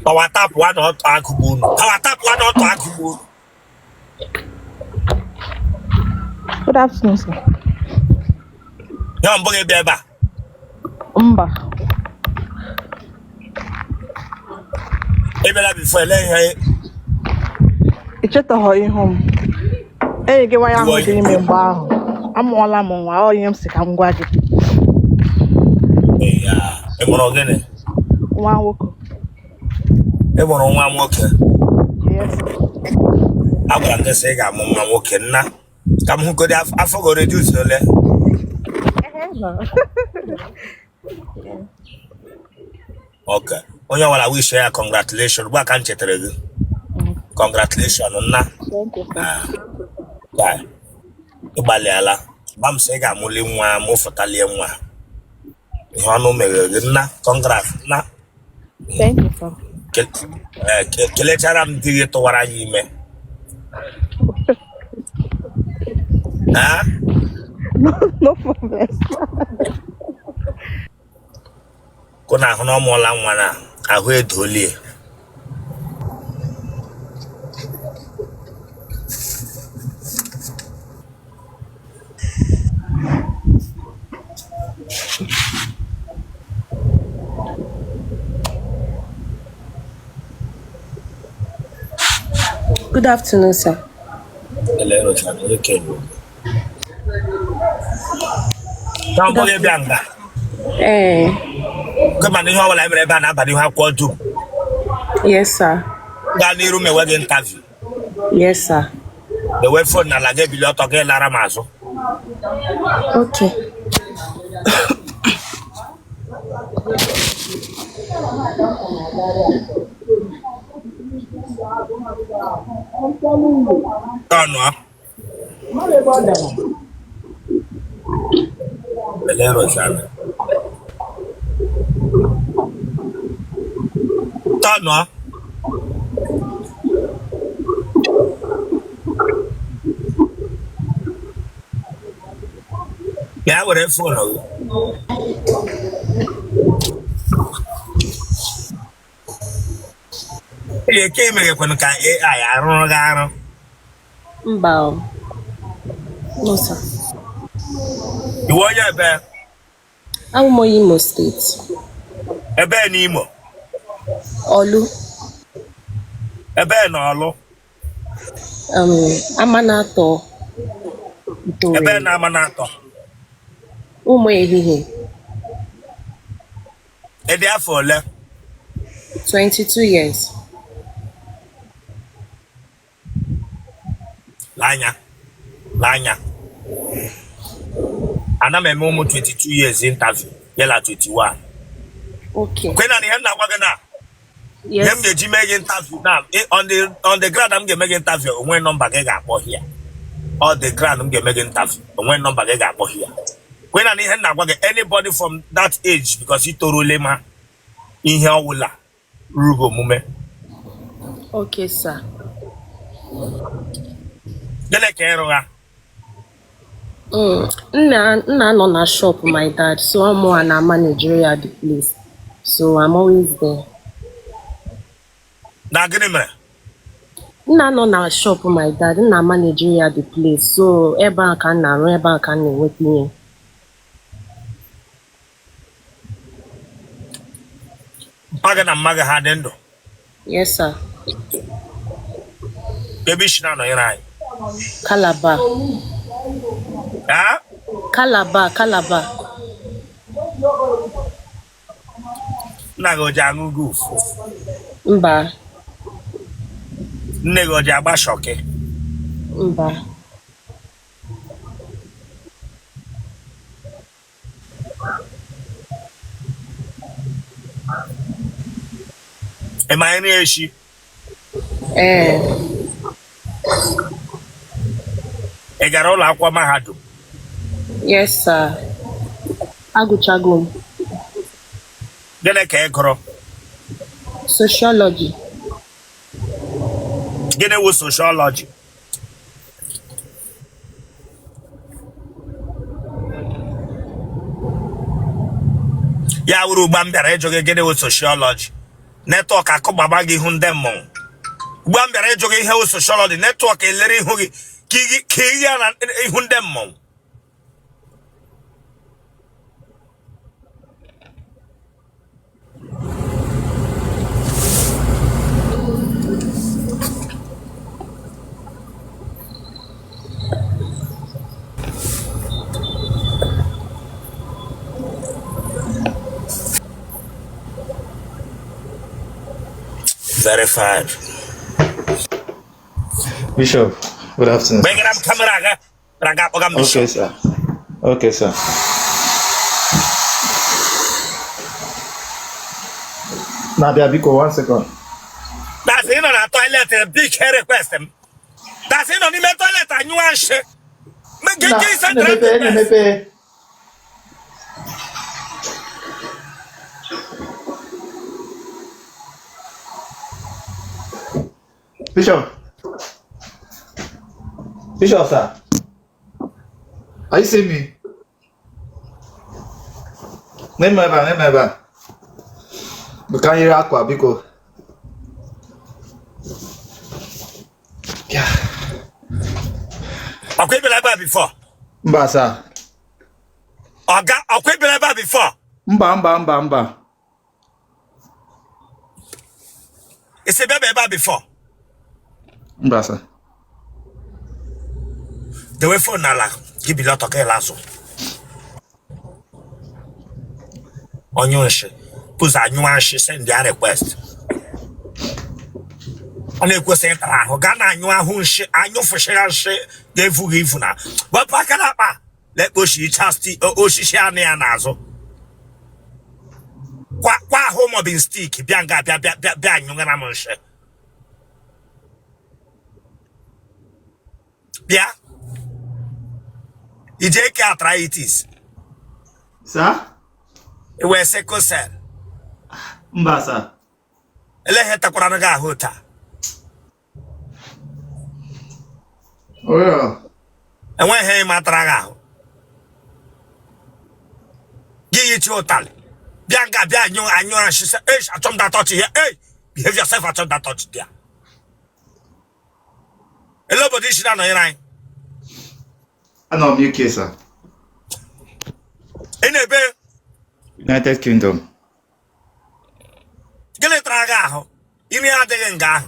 Power tap wa na ọtọ agụgbu unu. Power tap wa na ọtọ agụgbu unu. Good afternoon, sir. Ya mbụ gị bịa ebe a. Mba. Ị bịara before ele ihe. Ị chetaghọ ihu m. Enyi gị nwaanyị ahụ dị ime mgbe ahụ. Amụọla m nwa, ọ ihe m sị ka m gwa gị. Ị mụrụ gịnị? Nwa nwoke. Ị mụrụ nwa nwoke? Yes. Agwara m gị sị ị ga-amụ nwa nwoke nna. Ka m hụgodi afọ gị reduce ole? Ok. Onye ọbụla wish ya congratulation. Ugbu a ka m chetara gị. Congratulation nna. Ah, ị gbalịala. Gba m sị ị ga-amụli nwa mụfụtalie nwa. Ihe ọnụ mere gị nna. Congrats nna. Thank you, sir. Kelechara m di gị tụwara ya ime. No, no problem. Kụ na ahụ na ọ mụọla nwa na ahụ edolie. Good afternoon, sir. Ee. Kama na ihe ọbụla e mere ebe a na-aba n'ihu akwụkwọ dum. Yes, sir. Gaa n'iru mewe gị interview. Yes, sir. Dewe phone n'ala gị ebili ọtọ gị lara m azụ. Okay. Tọnụ. Ele Rosanna. Tọnụ. Bịa were phone gị. Ee, ka emeghekwanụ ka AI arụrụ gị arụ. Mba o. No, sir. Ị wụ onye ebe? Abụ m onye Imo steeti. Ebe n'Imo? Ọlụ. Ebe na Ọlụ? Amanato. Ebe na Amanato? Ụmụ ehihie. Ị dị afọ ole? 22 years. Lee anya ana m eme ụmụ 22 years interview yala 21. Okay. Kwe na ihe m na-agwa gị na ihe m ga-eji mee gị interview na on the ground m ga-eme gị interview onwe nọmba gị ga-akpọ here. On the ground m ga-eme gị interview onwe nọmba gị ga-akpọ here. Kwe na ihe m na-agwa gị anybody from that age because ị toruole ma ihe ọwụla ruru gị omume. Okay, sir. Gịnị ka ị rụgha? M na-anọ na shop my dad, so ọ mụwa na manage ya the place. So I'm always there. Na gịnị mere? M na-anọ na shop my dad, m na manage ya the place. So ebe a ka m na-arụ, ebe a ka m na-enweta ihe. Mpa gị na mma gị ha dị ndụ? Yes, sir. Ebe i si na-anọnyere anyị? Calabar. Ah? Calabar, Calabar. Nna gị o ji aṅụ goof? Mba. Nne gị o ji agba shọkị? Mba. Ị ma nri eshi? Ee. Ị gara ụlọ akwụkwọ mahadum? Yes, sir. Agụchago m. Gịnị ka ị gụrụ? Sociology. Gịnị wụ sociology? Ya wụrụ ugba m bịara ịjụ gị gịnị wụ sociology. Network akụgbaba gị ihu ndị mmọnwụ. Ugbu a m bịara ịjụ gị ihe wụ sociology, network elere ihu gị ka ị ya na ihu ndị mmọnwụ. Verified. Bishop, good afternoon. Gbegara m camera gị bịara ga akpọga m Bishop. Okay, sir. Okay, sir. Na-abịa biko, one second. That's ị nọ na toilet big request m. That's ị nọ n'ime toilet anyụwa nshị. Na-emepe, na-emepe. Bishop. Bishop, sir. Are you seeing me? Name ebe a, name ebe a. Ka anyị yiri akwa biko. Yeah. Ọkwa ị bịara ebe a before? Mba, sir. Ọga, ọkwa ị bịara ebe a before? Mba, mba, mba, mba. Ị sị bịa ebe a before? Mba, sir. Dewe phone n'ala gị bili ọtọ ka ịla azụ. Ọnyụ nshị pụzụ anyụwa nshị send ya request. Ọ na-ekwesị ịtara ahụ gaa na anyụ ahụ nshị anyụfụshịra nshị ga-efu gị ifu na wepụ aka n'akpa lekpa oshicha osisi anụ ya n'azụ kwa kwa ahụ mopping stick bịa nga bịa bịa bịa bịa anyụgara m nshị bịa ije eke arthritis. Sir? I wee sickle cell. Mba, sir. Ele ihe takwara gị ahụ taa? Oh, yeah. Enweghị ihe matara gị ahụ gị yichi ụtalị bịa nga bịa anyụ anyụ ashị sị ei achọ m that touch here, ei behave yourself, achọ m that touch there. Ele obodo isi na-anọnyere anyị? Anọ m UK, sir. Ị na-ebe? United Kingdom. Gịnị tara gị ahụ? Imi adịghị nga ahụ.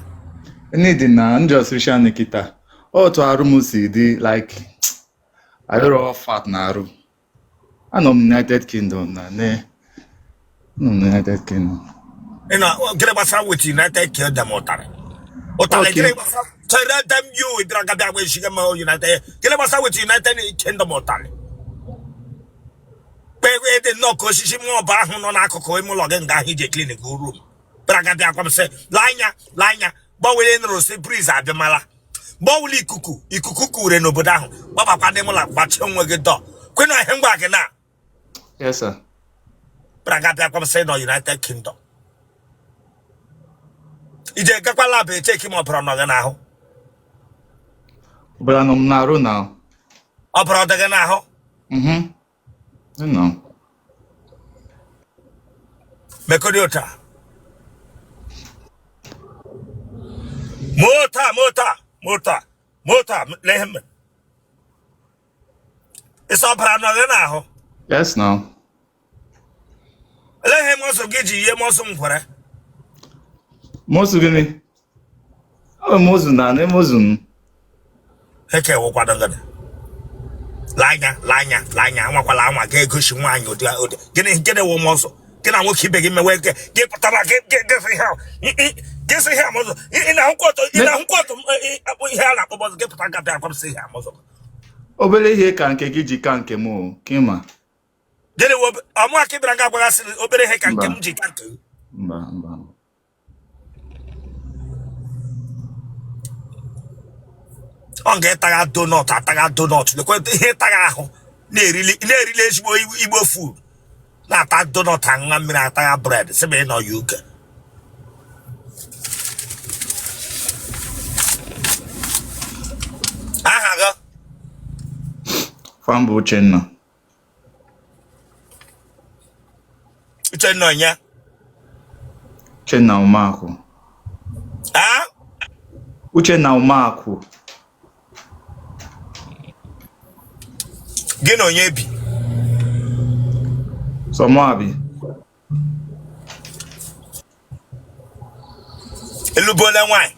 Nni dị na njọ social kịta. Otu arụ m si dị like arụrụ fat na arụ. Anọ m United Kingdom na ne. Anọ m United Kingdom. Ị nọ gịnị gbasara with United Kingdom ụtarị? Ụtarị Okay. gịnị gbasara chere dem you ị bịara gabịa gwa esiga ma United gịnị gbasara with United Kingdom ụtarị? Kpee dị nnọọ ka osisi mọbụ ahụ nọ n'akụkụ ime ụlọ gị nga ahụ ije clinic room bịara gabịa gwa m sị lee anya lee anya gbanwere nụrụ sị breeze abịamala gbanwere ikuku ikuku kure n'obodo ahụ gbabakwa ndị mụla gbachie onwe gị dọ kwe na ihe ngwa gị na Yes, sir. bịara gabịa gwa m sị nọ United Kingdom ije gakwa lab echeki ma ọbara nọ gị n'ahụ. Ọbara nọ m n'arụ na. Ọbara ọ dị gị n'ahụ? Mhm. No. Mekọrị ụta mota mota mota mota lee ihe mere ịsọ ọbara nọ gị n'ahụ. Yes, now. Olee ihe muscle gị ji ihe muscle m kwere? Muscle gịnị? Ọ bụ muscle na na muscle m. Eke wụkwado gịnị? Lee anya lee anya lee anya anwakwala anwa ga-egosi nwaanyị ụdị ụdị gịnị gịnị wụ muscle gị na nwoke ibe gị mewe gị gị pụtara gị gị gị sị ihe a, gị sị ihe a muscle ị na-ahụkwa ọtọ ị na-ahụkwa ọtọ ihe a na-akpọ muscle gị pụta ga bịa gwa m sị ihe a muscle. Obere ihe ka nke gị ji ka nke m o, ka ị ma. Gịnị wụ ọmụ aka ịbịara ga agwagasị obere ihe ka nke m ji ka nke gị? Mba, mba. Ọ ga-ịtagha donut atagha donut lekwa ihe ịtagha ahụ na-erili na-erili ezigbo Igbo food na-ata donut aṅụṅa mmiri atagha bread sị ma ị nọ UK. Aha gị? Afa m bụ Uchenna. Uchenna onye? Uchenna Umakwu. Ah? Uchenna Umakwu. Gị na onye bi? Sọ mụa bi. Ị lụbuola nwaanyị?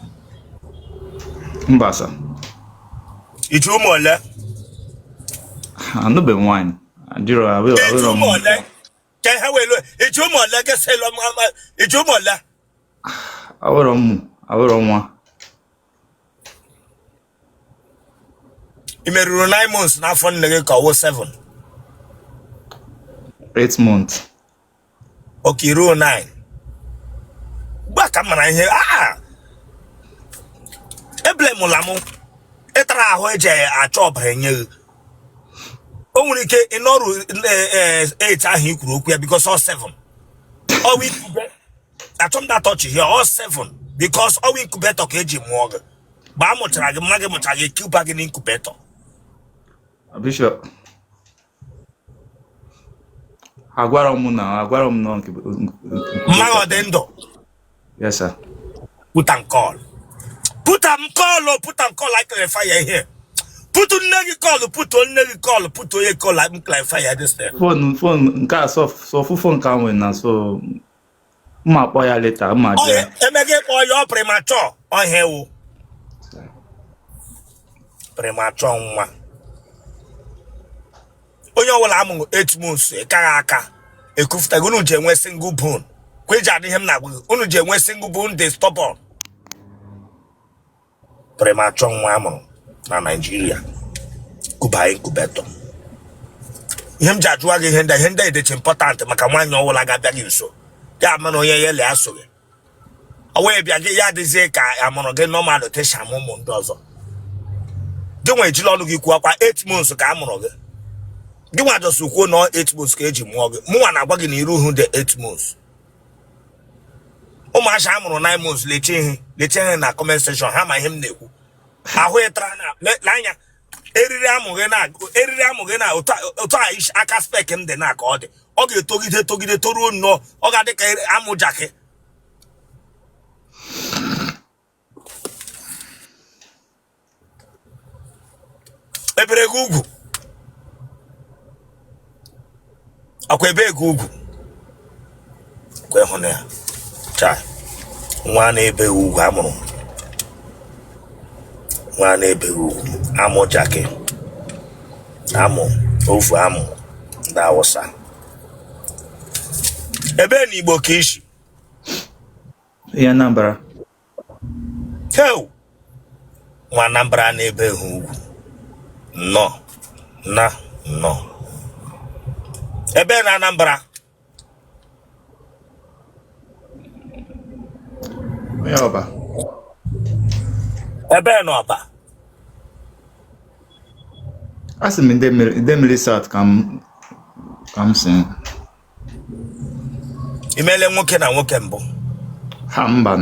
Mba sir. I ji ụmụ ole? Anụbeghị m nwaanyị. Ajụrụ I ji awụrọ m. ụmụ ole? Ka ihe wee lụọ. I ji ụmụ ole gị sị lụọ i ji ụmụ ole? Awụrọ m awụrọ nwa. I meruru 9 months n'afọ nne gị ka ọ wụ 7? 8 months. Okay, ruo 9. Ugbu a ka m mara ihe a eblemụla m ịtara ahụ eji achọ ọbara enye gị. O nwere ike ịnọrụ 8 ahụ i kwuru okwu ya because ọ 7. Ọ wụ achọ m datọchi here ọ 7 because ọ wụ incubator ka eji mụọ gị. Mgbe a mụchara gị mma gị mụchara gị ekuba gị n'incubator. Bishop. Agwara m na agwara m nọ nke Mma ọ dị ndụ? Yes sir. Put am call. Put am call o put am call I clarify ya here. Put nne gị call, put nne gị call, put onye call I clarify ya this thing. Phone phone nke a sọ sọ fụ phone ka m nwere na so m ma akpọ ya later m ma Ọ jụọ ya. emeghe kpọọ ya ọ premature ọhịa ewu. Premature nwa. Onye ọbụla amụrụ 8 months ịkaghị aka ekufụtaghị unu ji enwe single bone. Kwa eji adị ihe m na-agwa gị unu ji enwe single bone dị stubborn. Premature nwa amụrụ na Naịjirịa kuba incubator. Ihe m ji ajụwa gị ihe ndị a, ihe ndị a dịcha important maka nwaanyị ọbụla ga-abịa gị nso ya ama na onye ya le asụ gị ọ wee bịa gị ya adịzie ka amụrụ gị normal tesha m ụmụ ndị ọzọ. Gị nwa ejila ọnụ gị kwuo akwa 8 months ka a mụrụ gị. Gị nwa just kwuo na 8 months ka eji mụọ gị. Mụnwa na-agwa gị na iru hụ dị 8 months. Ụmụazị a mụrụ 9 months leche ihe na comment section ha ma ihe m na-ekwu. Ahụ ịtara na lee anya eriri amụ gị na eriri amụ gị na otu a aka spek m dị na ka ọ dị. Ọ ga-etogide togide toruo nnọọ ọ ga-adị ka amụ jakị. Ebere gị ugwu akwa ebe gị ugwu kwe hụ na ya cha nwa na-ebeghị ugwu amụrụ nwa na-ebeghị ugwu amụ jakị amụ ovu amụ ndị Awụsa ebe na Igbo ka isi Ihe Anambra. Heu! Nwa Anambra na-ebeghị ugwu nnọọ na nnọọ ebe na Anambra. Onye Ọba. Ebe na Ọba. A sị m Idemili South ka m si. Imele nwoke na nwoke mbụ? Ha mba,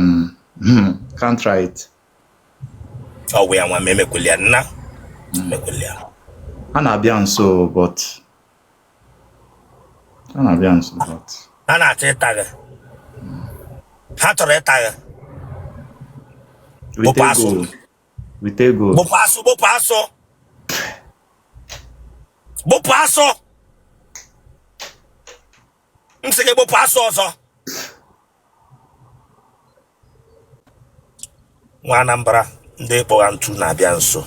can't try it. Ọ wụ ya nwa m emekweli ya nna emekweli ya. Ha na-abịa nso but ha na-abịa nso but ha na-achọ ịta gị. Ha chọrọ ịta gị. With ego. With ego. Gbụpụ asụ, gbụpụ asụ. Gbụpụ asụ. M sị gị gbụpụ asụ ọzọ. Nwa Anambra ndị kpọga ntu na-abịa nso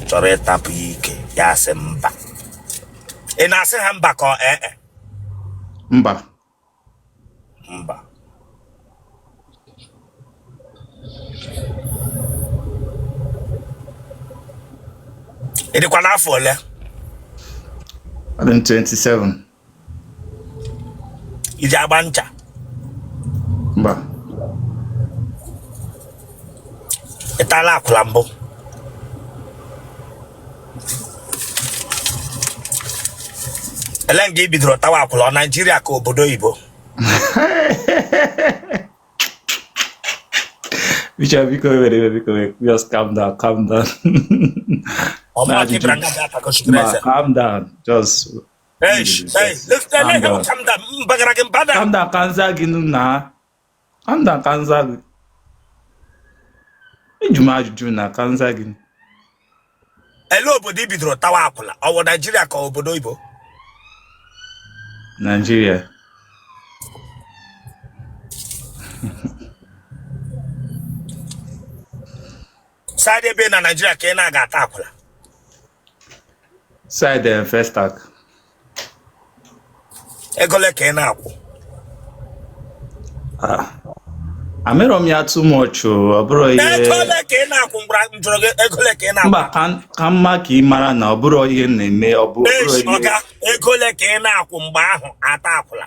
chọrọ ịtapụ ya ike ya asị mba. Ị na-asị ha mba ka ọ ee? Mba. Mba. Ị dịkwa n'afọ ole? Adị m 27. I ji agba ncha? Mba. Ị taala akwụla mbụ? Ele nga i bidoro tawa akwụla, ọ Naịjirịa ka obodo oyibo? Bishop, biko were biko just calm down, calm down. Calm down, just. Hey, hey, let's calm down. Mbagara gị mbada. Calm down, ka nza gị na. Anda ka nza gị. Ịjụ m ajụjụ na ka nza gị. Ele obodo i bidoro tawa akwụla, ọ wụ Naijiria ka obodo oyibo? Nigeria. Side ebe na Naijiria ka ị na-aga ata akwụla? Side Festac. Ego ole ka ị na-akwụ? Ah. Amerọ m ya too much o, ọ bụrụ ihe. Ego ole ka ị na-akwụ? Mgbara m jụrụ gị ego ole ka ị na-akwụ. Mba, ka mma ka ị mara na ọ bụrụ ihe m na-eme, ọ bụ ọ bụrụ ihe. Ọga, ego ole ka ị na-akwụ mgbe ahụ ata akwụla?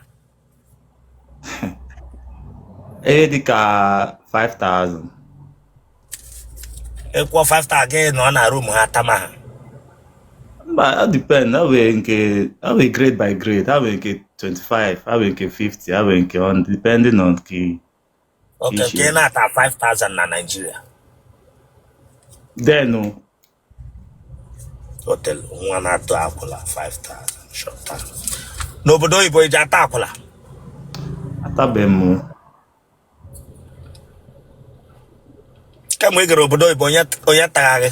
Ihe dị ka 5000. Ị kwụọ 5000 gị nọ na room ha tama ha? Mba, ọ depend, ọ nwere nke ọ nwere grade by grade, ha nwere nke 25, ha nwere nke 50, ha nwere nke 100, depending on ka Okay, iche. ka ị na-ata 5000 na Nigeria? Then o, Hotel nwa na-atụ akwụla 5000 shọta. N'obodo oyibo, iji ata akwụla? Atabeghị m o. Kemgbe ị gara obodo oyibo, onye tagha gị?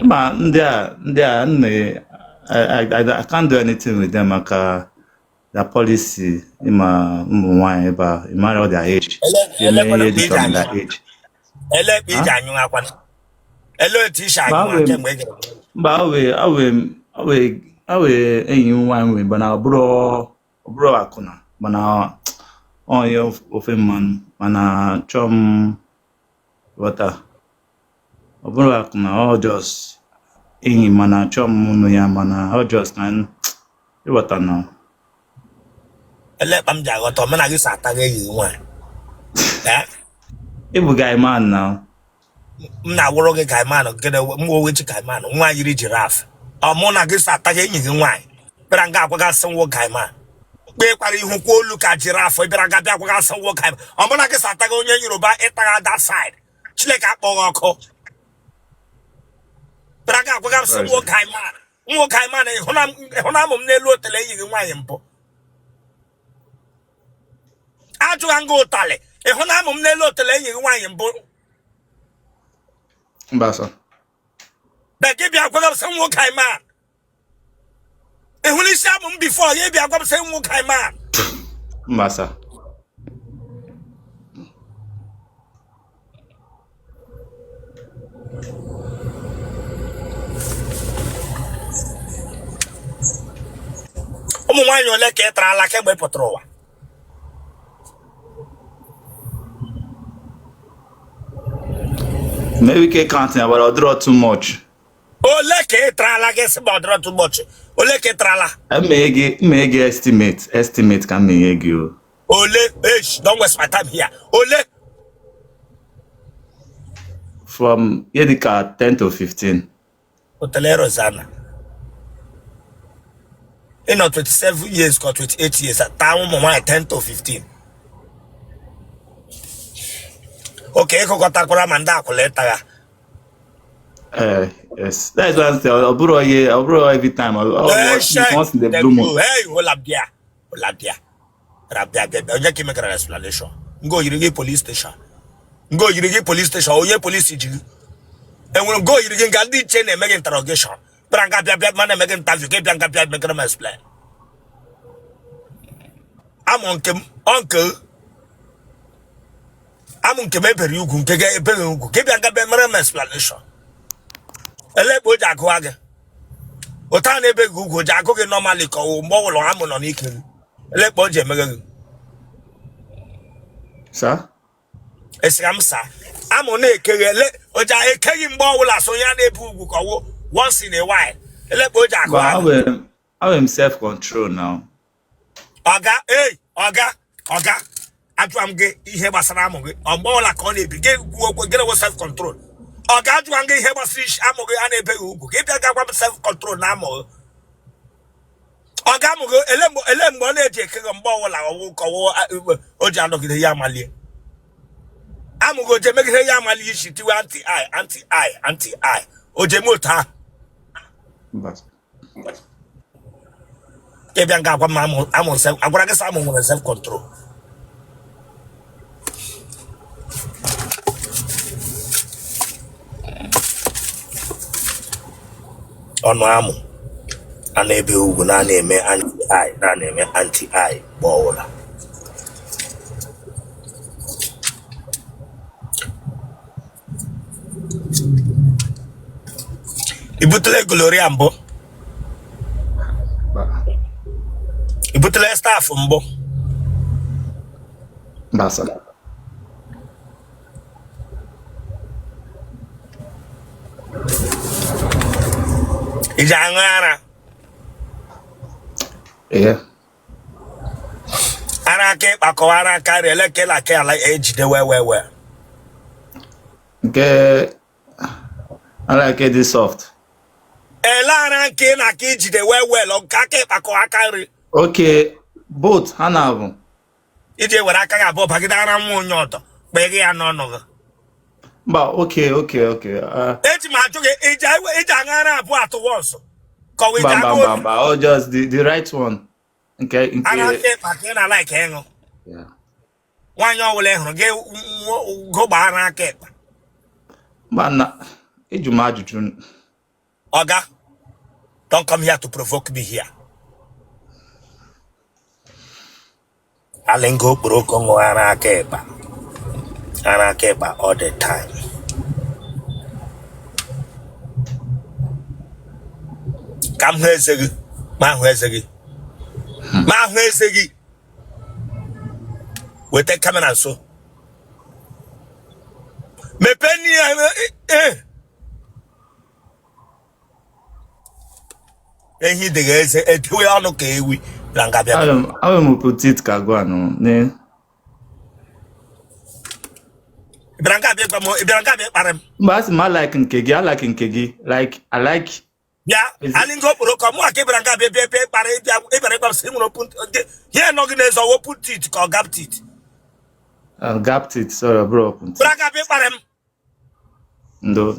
Mba, ndị a nne, I can't do anything with them maka their policy. Ịma ụmụ nwaanyị ebe a, ị mara their age. Ele Eme ihe mgbe dị iji from anyụ their age. ele ekpe iji Ha? anyụ akwa, ele otu isi Mba, anyụ awe kemgbe ị gara obodo? Mba, awe enyi m nwaanyị nwere, mana ọ bụrụ akwụna, mana onye ofe mmanụ, mana chọọ m ghọta, ọ bụrụ akwụna, ọ just enyi, mana chọọ m nụ ya, mana ọ just na ịghọta na. Ele ekpa m ji aghọta omena gị si ataghị enyi gị nwaanyị? Eh? Ịbụ guy man na. M na-awụrụ gị guy man? Gịnị m wechi guy man nwa yiri giraffe? Ọ mụ na gị si ataghị enyi gị nwaanyị bịara nga agwagasị nwo guy man, kpekwara ihu kwa olu ka giraffe, bịara nga bịa agwagasị nwo guy man. Ọ mụ na gị si ataghị onye Yoruba ịtagha that side? Chineke akpọghị ọkụ. Bịara nga agwagasị nwo guy man, nwo guy man. Ịhụ na amụ m n'elu otele enyi gị nwaanyị mbụ ajụgha nga ụtalị. Ịhụ na amụ m n'elu otele enyi gị nwaanyị mbụ? Mba sọ. Bịa gị bịa gwa m sị nwo guy man. Ị hụrụ isi amụ m before ya bịa gwa m sị nwo guy man? Mba sọ. Ụmụ nwaanyị ole ka ị tarala kemgbe ị pụtara ụwa? Maybe ke counting ya, but ọ dịrọ too much. Ole ka ị tarala gị sị ma ọ dịrọ too much? Ole ka ị tarala? Mmee gị estimate ka m na-enye gị o. Ole? Eish, don't waste my time here. Ole? From ihe dịka 10 to 15. Otele Rosanna, ị nọ 27 years ka 28 years, taa ụmụ nwaanyị 10 to 15. Oke ịkụkọtakwara ma ndị akwụla ịtagha? Eh, yes. That is why I say ọ bụrụ ihe, ọ bụrụ every time. Hey, Ọ once in the blue moon. Hey, hold up there. Hold up there. Rabịa, bịa, bịa. Onye ka ị mekara explanation? Ngo yiri gị police station. Ngo yiri gị police station. Onye police ji gị? Enwere ngo yiri gị nga ndị iche na-eme gị interrogation. Bịara nga bịa bịa ma na-eme gị interview, ka ị bịa nga bịa mekara m explain. Amụ nke m, ọ nke amụ nke m ebere ugwu, nke gị ebeghị ugwu, ka ị bịa nga bịa mere m explanation. Ele ebe o ji agụwa gị? Ụta na-ebeghị ugwu, o ji agụ gị normally ka ọ wụ mgbe ọbụla amụ nọ n'ike gị? Ele ebe o ji emeghe gị? Sir? Esira m saa amụ na-ekeghi ele o ji ekeghị mgbe ọbụla so ya na-ebu ugwu ka ọwụ once in a while? Ele ebe o ji agụ But gị? I am self control now. Ọga, ei, ọga, ọga, ajụa m gị ihe gbasara amụ gị, ọ mgbe ọbụla ka ọ na-ebi gị kwuo okwu gịnị wụ self control? Ọga, ajụa m gị ihe gbasara isi amụ gị a na-ebeghị ugwu, ka ị bịa ga gwa m self control na amụ gị. Ọga, amụ gị ele mgbe ọ na-eji eke gị? Mgbe ọbụla ọwụ ka ọwụ o ji anọgide ya amalie amụ gị, o ji emegide ya amalie isi tiwe anti i anti i anti i, o ji eme otu ahụ? Mba. Ị bịa nga agwa m amụ self, agwara gị sị amụ nwere self control. Ọnụ amụ a na-ebe ugwu na na-eme anti-eye na na-eme anti-eye mgbe ọwụla. I butela gonorrhea mbụ? Mba. I butela staph mbụ? Mba, sir. I ji aṅụ ara? Ee. Ara aka ịkpa kọwa ara aka nri ele ka aka ala ejide wee wee wee. Nke ara nke dị soft. Ele ara nke ị na-aka ijide wee wee lọ nke aka ịkpa kọwa aka nri. Okay, both ha na-abụ. Iji were aka gị abụọ bagide ara nwa onye ọdọ kpeghe ya n'ọnụ gị. Mba, okay. Eji m ajụ gị iji aṅụ ara abụọ atụwa ọsọ kọwa iji Mba mba aṅụ mba otu. mba, oh just the right one. Nke nke Ara aka ịkpa ka ị na-alaiki ịṅụ. Yeah. Nwaanyị ọbụla ị hụrụ gị gụgba ara aka ịkpa. Mba na ịjụ m ajụjụ. Oga, don't come here to provoke me here. Alinga okporoko ṅụọ ara aka ịkpa. Ara aka ịkpa all the time. Ka m hụ eze gị, ma hụ eze gị. Ma hụ eze gị. Weta kamera nso. Mepee n'ihe ehi dịghị eze edewe ọnụ ka ewi na nga bịa. Ahụ m petit ka gwa nụ ne. Bịara nga bịa gwa m, bịara nga bịa kparị m. Mba, asị m I like nke gị, I like nke gị, like I like. Bịa, alingo okporoko mụ aka ịbịara nga bịa bịa bịa kparị bịa ịbịara ịgwa m sị nwere open ihe nọ gị n'eze ọwụ open teeth ka ọ gap teeth. Gap teeth, sorry, bro, open teeth. Bịara nga bịa kparị m. Ndo.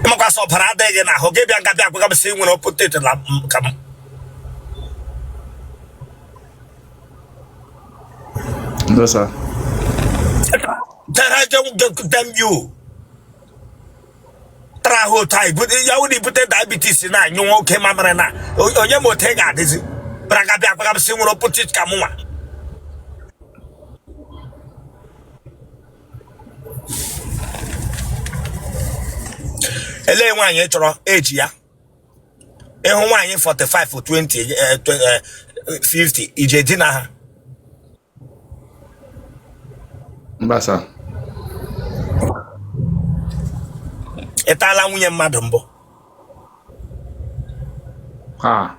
Ịmakwasị ọbara adịghị n'ahụ gị bịa nga bịa gwa m sị nwere open teeth na ka m. Ndo, sir. Dara dem you. Tara ahụ otu anyị ya wụ na ibute diabetes na-anyụ nwoke mamịrị na onye ma otu ị ga-adịzi bịara nga bịa gwa m sị nwere open teeth ka mụ nwa. Elee nwaanyị ị chọrọ eji ya ịhụ nwaanyị 45 20 50 ije dina ha? Mba, sir. Ị taala nwunye mmadụ mbụ? Ha.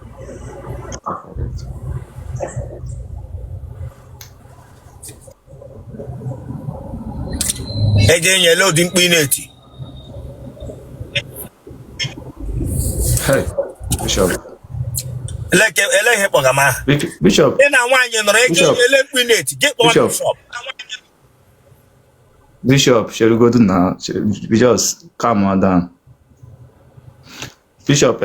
E ga-enye ele ụdị mkpu ị na-eti. Hey, Bishop. Ele ihe kpọga m aha. Bishop. Ị na nwaanyị nọrọ ị ga-enye ele mkpu ị na-eti gị kpọọ Bishop. Bishop, cherugodu na just calm down. Bishop,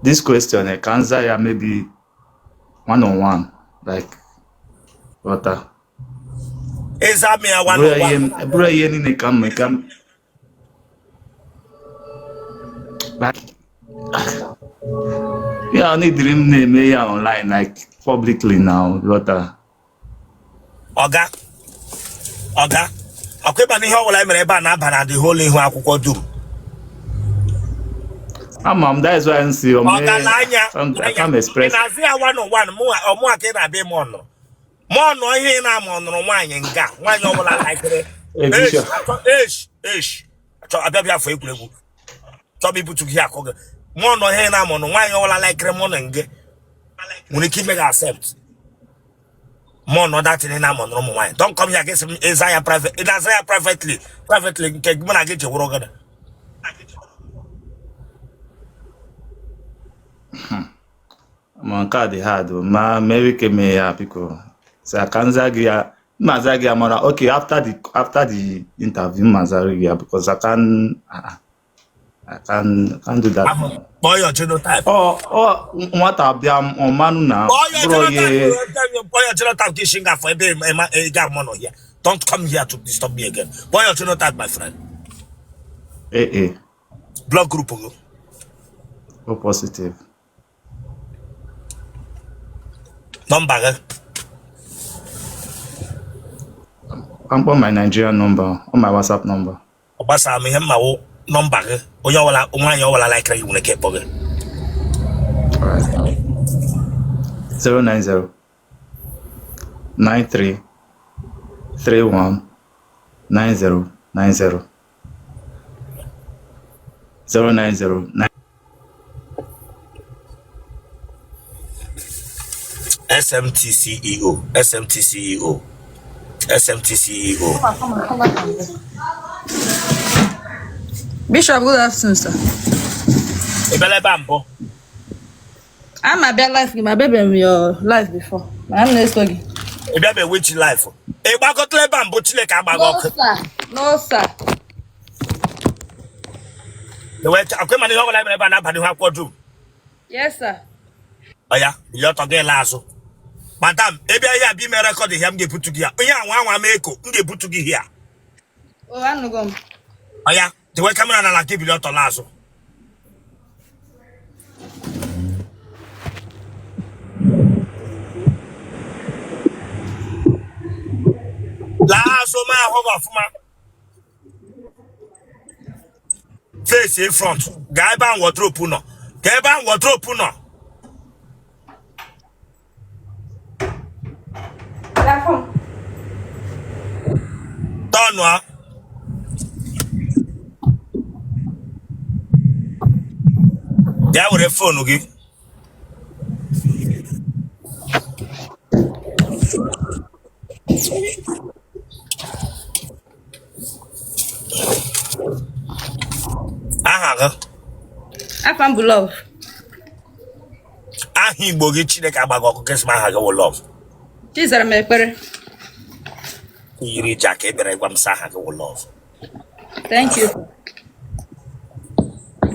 this question ka m za ya maybe one on one, like ghọta. Ịza m ya one on one. Bụrụ ihe niile ka m ka m like ya need m na-eme ya online like publicly now, ghọta. Ọga, ọga, ọkwa ịba n'ihe ọbụla e mere ebe a na-aba na the whole ihu akwụkwọ dum. Ama m, that is why m si ome. Ọga n'anya, I can't express. Ị na-azị ya one on one, ọmụa ka ị na-abịa ime ọnụrụ. Ma ọnụ ihe ị na-ama ọnụrụ nwaanyị nga, nwaanyị ọbụla laikere. Esh, esh, achọ abịa bịa afọ egwuregwu. Chọba ibutu gị akụ gị. Ma ọnụ ihe ị na-ama ọnụ nwaanyị ọbụla laikere mụ na nge. Nwere ike ime gị accept. Ma ọnụ datin ị na-ama ọnụrụ ụmụ nwaanyị. Don't come here gị sị m ịza ya private, ị na-aza ya privately, privately nke mụ na gị ji wụrụ gịnị. Ma nke a dị hard o, ma mere ike mee ya biko. So ka m zaa gị ya, mma aza gị ya mara okay after the interview mma azara gị ya because I can I can't do that. Kpọọ your genotype. Ọ nwata bịa ọmanụ na Kpọọ your bụrụ ihe genotype. Kpọọ your genotype ka isi ngafọ ebe ị ga-amụ nọ here. Don't come here to disturb me again. Kpọọ your genotype, my friend. AA. Blood group gị? O positive. Nọmba gị? Ka m kpọọ my Nigerian number or my WhatsApp number. Ọ gbasara m. Ihe mmawo nọmba gị, onye ọbụla, nwaanyị ọbụla likere gị nwere ike ịkpọ gị. Alright. 090 93 31 90 90 090 9. SMTCEO, SMTCEO, SMTCEO. Bishop, good afternoon, sir. Ị bịala ebe a mbụ? I'm abịa live gị, ma abịabeghị m your live before. Ma m na-eso gị. Ị bịa which live? Ị gbakọtala ebe a mbụ? Chineke agbaghị No, ọkụ. sir. No, sir. Akwa mana ihe ọbụla mere ebe a na-aba n'ihu akwụkwọ dum. Yes, sir. Ọ ya bilie ọtọ gị laa azụ. Madam, ebe ihe a bụ ime record ya, m ga-ebutu gị ya. Onye anwa anwa m eko, m ga-ebutu gị hia. Oh, anụgo m. Ọ ya dewe camera n'ala, gị bilie ọtọ laa azụ. Laa azụ ma ahụ gị ọfụma. Face front. Gaa ebe ahụ wardrobe nọ. Gaa ebe ahụ wardrobe nọ. Platform. Tọnụọ. Bịa were phone gị. Aha gị? Afa m bụ Love. Aha Igbo gị. Chineke agbaghị ọkụ. Kesị m aha gị wụ Love. Chizara m ekpere. Yiri ja ka ị bịara ịgwa m sị aha gị wụ Love. Thank you.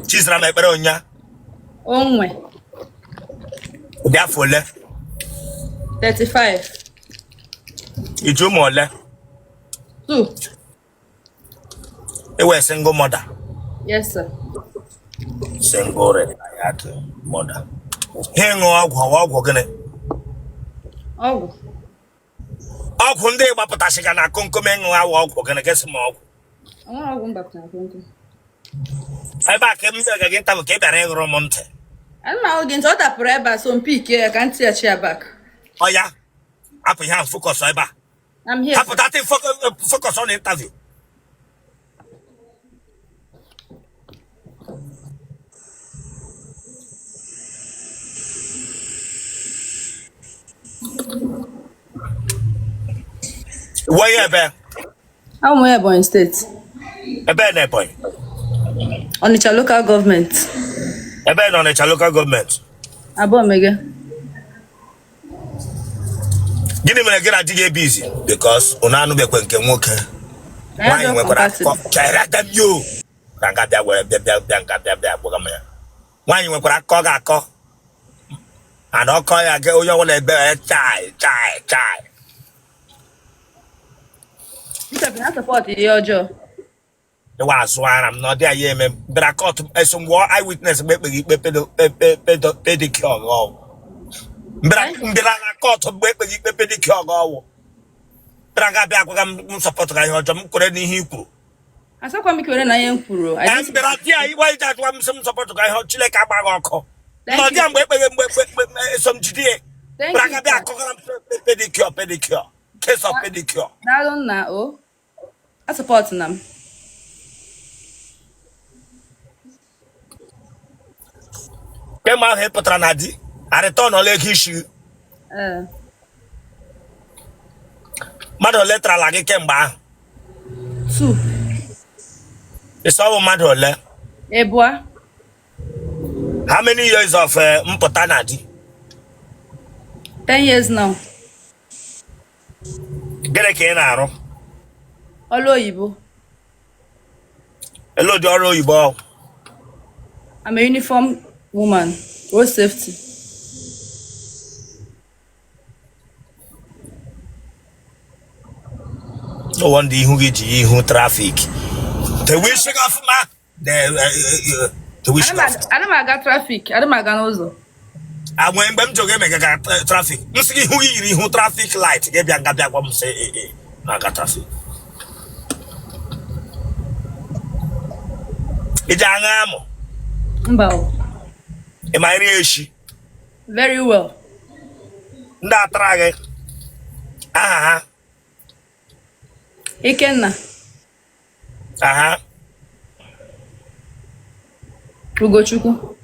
Chizara m ekpere ụnya. Onwe. Ụdị afọ ole? 35. Iji ụmụ ole? 2. Iwe single mother? Yes, sir. Single retired mother. Ha ịṅụ ọgwụ ọwa ọgwụ gịnị? Ọgwụ. Ọgwụ ndị gbapụtasịga na komkom ịṅụ awa ọgwụ gịnị? Gịsị ma ọgwụ. Onwere ọgwụ m gbapụtara komkom. Ebe a ka m bịara gị ntabụ ka ị bịara ịghụrụ m ntị. Ana m ahụ gị ntị, ọ dapụrụ ebe a, so m pick ya ka ntị ya back. Ọ ya hapụ ihe ahụ, focus ebe a. I'm here. Hapụ that thing, focus on the interview. Wee ebe? Abụ m onye Ebonyi State. Ebe na Ebonyi? Onitsha Local Government. Ebe na Ọnịcha Local Government? Abụọ mege. Gịnị mere gị na di gị ebe izi? Because unu anụbekwe nke nwoke nwaanyị nwekwara akụkọ chere aka m yo ka nga bịa were bịa bịa bịa nga bịa bịa gwaga m ya. Nwaanyị nwekwara akụkọ ọ ga-akọ ana ọkọ ya ga onye ọbụla ebe ya chai chai chai. Bishop, na support ihe ọjọọ. Ịwa azụ ara m na ọ dị ya eme bịara court eso ngwa eyewitness mgbe ekpeghị ikpe pedicure ọwụ mbịara na court mgbe ekpeghị ikpe pedicure ọwụ bịara nga bịa gwaga m support ga ihe ọjọọ. M kwere n'ihe i kwuru. Asakwa m ikwere na ihe m kwuru. I Ee, just- m bịara di ya iwe iji ajụwa m sị m support ga ihe Chineke agbaghị ọkụ. Thank Nọ di ya you. mgbe ekpeghị mgbe eso m jide ya. Thank Bịara you, nga bịa sir. akọgara m pedicure, pedicure, case of pedicure. Daalụ nna o. A support na m. Kemgbe ahụ ị pụtara na di arịta ọnọla ego isi? Ee. Mmadụ ole tarala gị kemgbe ahụ? 2. Ịsọ bụ mmadụ ole? Ebua. How many years of mpụta na di? 10 years now. Gịnị ka ị na-arụ? Ọlụ oyibo. Ele ụdị ọrụ oyibo ọ? I'm a uniform woman. Road safety. No wonder ihu gị ji ihu traffic. Tewe isi gị ọfụma. Tewe isi gị ọfụma. Ana m aga traffic, ana m aga n'ụzọ. Agwa mgbe m jụrụ gị emega ga traffic. M sị gị ihu gị yiri ihu traffic light gị bịa nga bịa gwa m sị ee ee na-aga traffic. Ị ji aṅụ amụ? Mba o. Ị ma nri eshi? Very well. Ndị atara gị aha ha? Ikenna. Aha. Ugochukwu.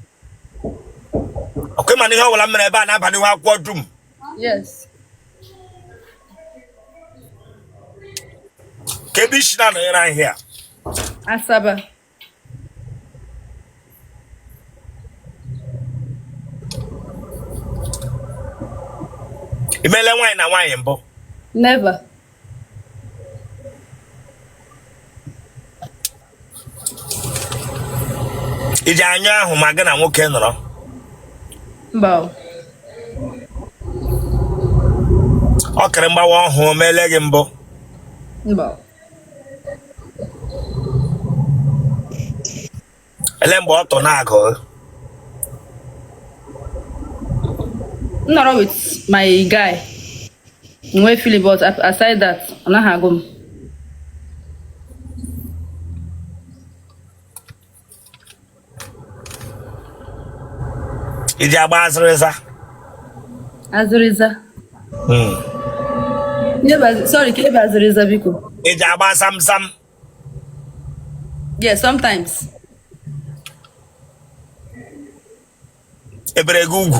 Ọkwa ịma na ihe ọbụla m mere ebe a na-aba n'ihu akwụkwọ dum? Yes. Ka ebe isi na-anọnyere anyị here? Asaba. I meela nwaanyị na nwaanyị mbụ? Never. I ji anyụ ahụ ma gị na nwoke nọrọ? Mba o. Ọkịrị mgbawa ọhụụ o meele gị mbụ? Mba o. Ele mgbe ọ tụ na-agụ? M nọrọ with my guy. Nwee feeling, but aside that, ọ naghị agụ m. I ji agba azịrịza? Azịrịza. Sorry, ka ebe azịrịza biko. I ji agba zamzam? Yes, sometimes. E bere gị ugwu?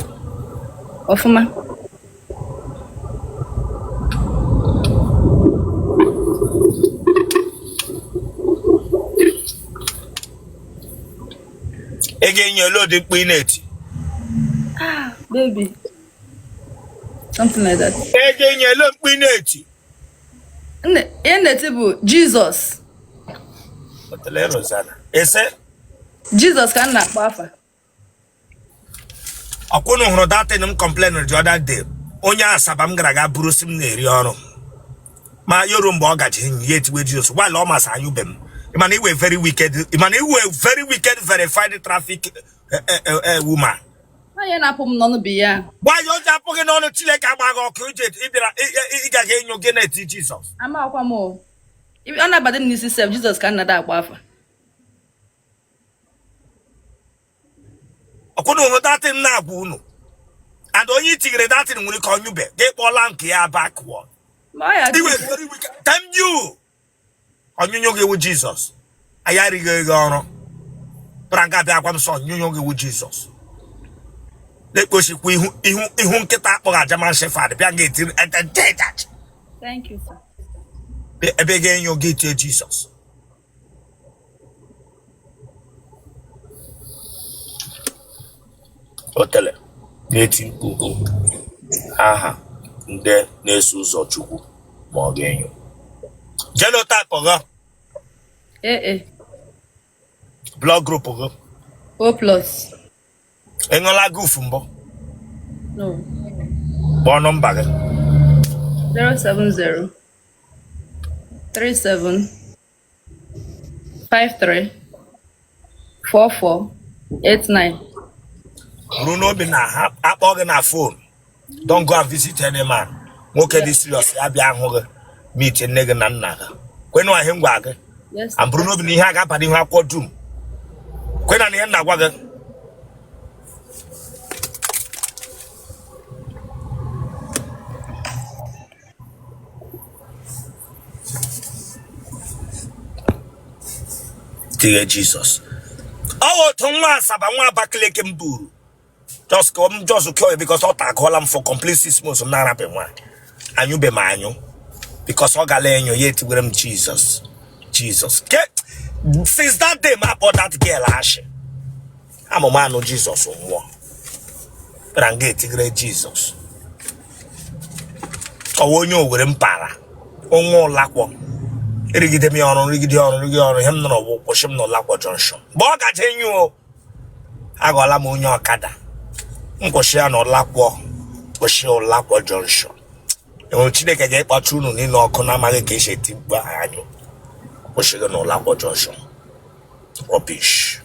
Ọfụma. Ị ga-enye ole ụdị mkpu ị na-eti? Ah, baby. Something like that. Ị ga-enye ole mkpu ị na-eti? Ihe m na-eti bụ Jizọs. Otele Rosanna. Ese? Jizọs ka m na-akpọ afa. Ọkwa unu hụrụ that thing m complain the other day. Onye Asaba m gara ga buru sị m na-eri ọrụ. Ma ya ruo mgbe ọ gaji enyi ya etiwe Jizọs while ọ masị anyụbe m. Ị ma na ị wụ very wicked, ị ma na ị wụ very wicked verified traffic woman. Onye na-apụ m n'ọnụ bụ ya. Gwa ya o ji apụ gị n'ọnụ Chineke agba gị ọkụ ije ịbịara ịgaga enyo gị na-eti Jizọs. Amakwa m o. Ọ na-abadị m n'isi sef Jizọs ka m na-ada akpọ afa. Ọkwa unu hụrụ that thing na-agwa unu. And onye itinyere that thing nwere ike ọ nyụbe gị kpọla nke ya backward. Ma ọ ya Ị wụ very wicked. Thank you. Onyinyo gị wụ Jizọs. Anyị arịghị gị ọrụ. Bịara nga bịa gwa m sọ onyinyo gị wụ Jizọs. Na-ekpochikwa ihu ihu ihu nkịta akpọghị German Shepherd bịa nga etiri Thank you, sir. ebe ga-enyo gị tie Jizọs. Otele na-eti mkpu aha ndị na-eso ụzọ Chukwu ma ọ ga-enyo. Genotype gị? AA. Blood group gị? O plus. Ị ṅụla gufu mbụ? No. Kpọọ nọmba gị. 070 37 53 44 89. Buru n'obi na ha akpọ gị na phone. Don't go and visit any man. Nwoke dị serious ya bịa hụ gị meet nne gị na nna gị. Kwenụ ihe m gwa gị. Yes. And buru n'obi na ihe a ga-aba n'ihu akwụkwọ dum. Kwena na ihe m na-agwa gị. Tinye Jizọs. Ọ wụ otu nwa Asaba nwa Abakaliki m buru. Just ka m just kill because ọ tagụọla m for complete 6 months m na-arapị nwaanyị. Anyụbe m anyụ. Because ọ gala enyo ya etiwere m Jizọs. Jizọs. Ke since that day m akpọ that girl ashị. Amụma anụ Jizọs nwụọ. Bịara nga etigere Jizọs. Kọwa onye Owere m para. Onwe ụlakwọ. Erigide m ya ọrụ, rigide ọrụ, rigide ọrụ. Ihe m nọrọ bụ kwụsị m n'ụlakwọ junction. Mgbe ọ gaje enyo o. Aghọọla m onye ọkada. M kwụsị ya na Ụlakwọ, kwụsị Ụlakwọ junction. Enwere Chineke ga-ekpacha unu niile ọkụ na-amaghị ka esi eti mkpu anyụ. Kwụsị gị na Ụlakwọ junction. Rubbish.